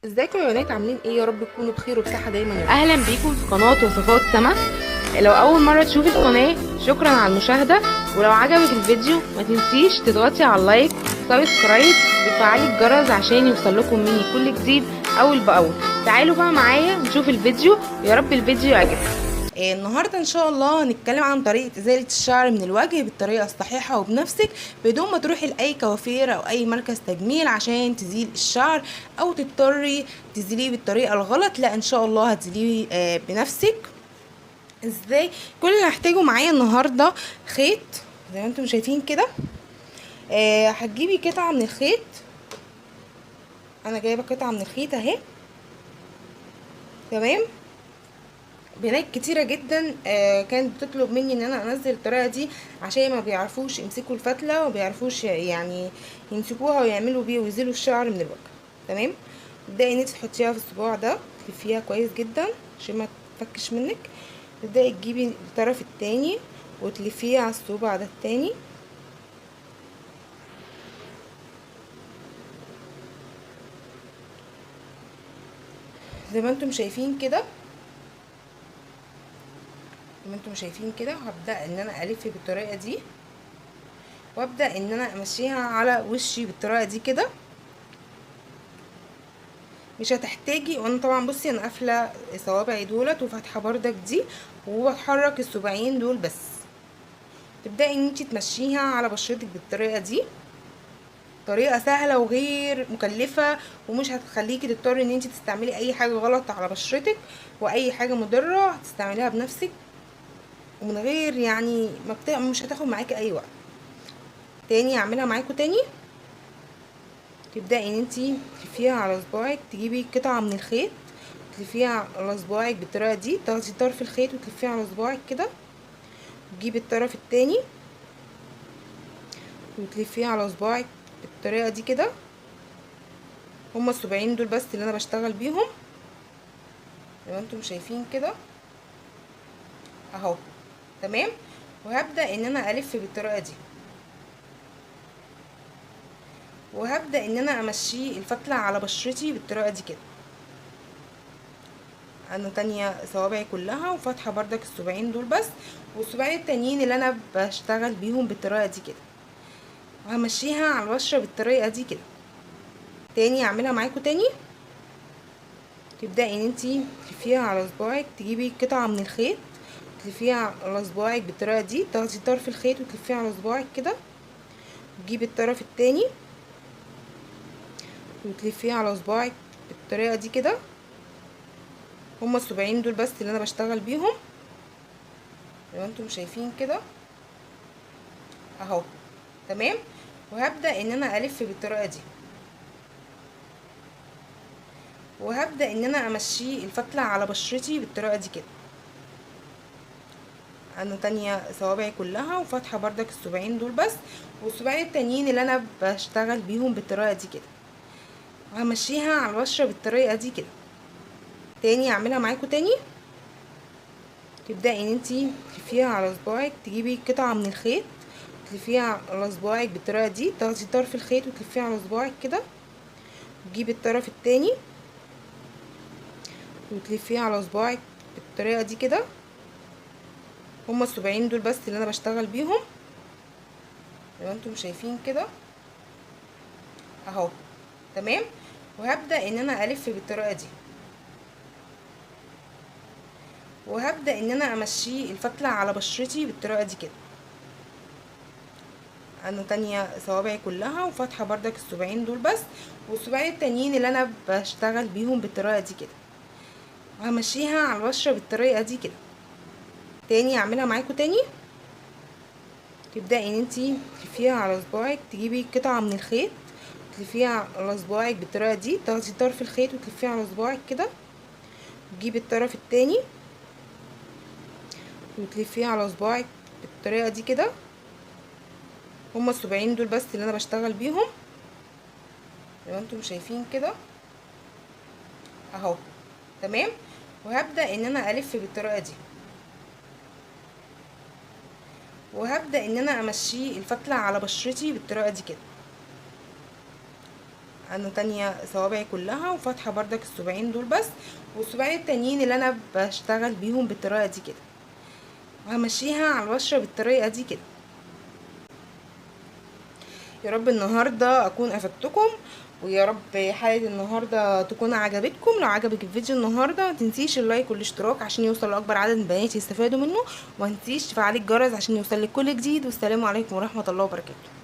ازيكم يا بنات؟ عاملين ايه؟ يا رب تكونوا بخير وبصحه دايما يا رب. اهلا بيكم في قناة وصفات سما. لو اول مرة تشوفي القناة شكرا على المشاهدة، ولو عجبك الفيديو ما تنسيش تضغطي على ال like، subscribe، وتفعلي الجرس عشان يوصلكم مني كل جديد اول باول. تعالوا بقى معايا نشوف الفيديو، يا رب الفيديو يعجبكم. النهارده ان شاء الله هنتكلم عن طريقه ازالة الشعر من الوجه بالطريقة الصحيحة وبنفسك، بدون ما تروحي لاي كوافير او اي مركز تجميل عشان تزيل الشعر او تضطري تزيليه بالطريقة الغلط. لا، ان شاء الله هتزيليه بنفسك. ازاي؟ كل اللي هحتاجه معايا النهارده خيط زي ما انتم شايفين كده. هتجيبي قطعه من الخيط، انا جايبه قطعه من الخيط اهي، تمام. بنات كتيرة جدا كانت بتطلب مني ان انا انزل الطريقة دي عشان ما بيعرفوش يمسكوا الفتله وما بيعرفوش يعني يمسكوها ويعملوا بيه ويزيلوا الشعر من الوجه، تمام. تبداي ان انت تحطيها في الصباع ده، تلفيها كويس جدا عشان ما تفكش منك. تبداي تجيبي الطرف التاني وتلفيه على الصباع ده التاني، زي ما انتم شايفين كده. زي ما انتم شايفين كده هبدا ان انا الف بالطريقة دي، وابدا ان انا امشيها على وشي بالطريقة دي كده. مش هتحتاجي، وانا طبعا بصي انا قافله صوابعي دولت وفاتحه بردك دي، وبتحرك الصباعين دول بس. تبداي ان انت تمشيها على بشرتك بالطريقة دي. طريقه سهلة وغير مكلفة، ومش هتخليكي تضطري ان انت تستعملي اي حاجة غلط على بشرتك واي حاجة مضرة، هتستعمليها بنفسك ومن غير يعني ما مش هتاخد معاكي اي وقت. تاني اعملها معاكم تاني. تبداي ان انتي تلفيها على صباعك، تجيبي قطعه من الخيط تلفيها على صباعك بالطريقة دي، تاخدي طرف الخيط وتلفيه على صباعك كده، تجيبي الطرف التاني وتلفيه على صباعك بالطريقة دي كده. هما الصباعين دول بس اللي انا بشتغل بيهم زي ما انتم شايفين كده اهو، تمام. وهبدا ان انا الف بالطريقة دي، وهبدا ان انا امشي الفتله على بشرتي بالطريقة دي كده. انا تانية صوابعي كلها وفاتحه بردك الصباعين دول بس، والصباعين التانيين اللي انا بشتغل بيهم بالطريقة دي كده، وهمشيها على البشرة بالطريقة دي كده. تاني اعملها معاكم تاني. تبداي ان انتي تلفيها على صباعك، تجيبي قطعه من الخيط تلفيها على صباعك بالطريقة دي، تاخدي طرف الخيط وتلفيه على صباعك كده، تجيبي الطرف التاني وتلفيه على صباعك بالطريقة دي كده. هما الصباعين دول بس اللي انا بشتغل بيهم زي ما انتم شايفين كده اهو، تمام. وهبدا ان انا الف بالطريقة دي، وهبدا ان انا امشي الفتله على بشرتي بالطريقة دي كده. انا تانية صوابعي كلها وفاتحه بردك الصباعين دول بس، والصباعين التانيين اللي انا بشتغل بيهم بالطريقة دي كده، وهمشيها على البشرة بالطريقة دي كده. تاني اعملها معاكم تاني. تبداي ان انتي تلفيها على صباعك، تجيبي قطعه من الخيط تلفيها على صباعك بالطريقة دي، تاخدي طرف الخيط وتلفيه على صباعك كده، تجيبي الطرف التاني وتلفيه على صباعك بالطريقة دي كده. هما الصباعين دول بس اللي انا بشتغل بيهم زي ما انتم شايفين كده اهو، تمام. وهبدا ان انا الف بالطريقة دي، وهبدا ان انا امشي الفتله على بشرتي بالطريقة دي كده. انا تانية صوابعي كلها وفاتحه بردك الصباعين دول بس، والصباعين التانيين اللي انا بشتغل بيهم بالطريقة دي كده، وهمشيها على البشرة بالطريقة دي كده. تاني اعملها معاكم تاني. تبداي ان انتي تلفيها على صباعك، تجيبي قطعه من الخيط تلفيها على صباعك بالطريقة دي، تاخدي طرف الخيط وتلفيه على صباعك كده، تجيبي الطرف التاني وتلفيه على صباعك بالطريقة دي كده. هما الصباعين دول بس اللي انا بشتغل بيهم زي ما انتم شايفين كده اهو، تمام. وهبدا ان انا الف بالطريقة دي، وهبدا ان انا امشي الفتله على بشرتي بالطريقة دي كده. انا تانية صوابعي كلها وفاتحه بردك الصباعين دول بس، والصباعين التانيين اللي انا بشتغل بيهم بالطريقة دي كده، وهمشيها على البشرة بالطريقة دي كده. يا رب النهارده اكون افدتكم، ويا رب حلقة النهارده تكون عجبتكم. لو عجبك الفيديو النهارده ما تنسيش ال like والاشتراك عشان يوصل لاكبر عدد من البنات يستفادوا منه، وما تنسيش تفعلي الجرس عشان يوصلك كل جديد. والسلام عليكم ورحمة الله وبركاته.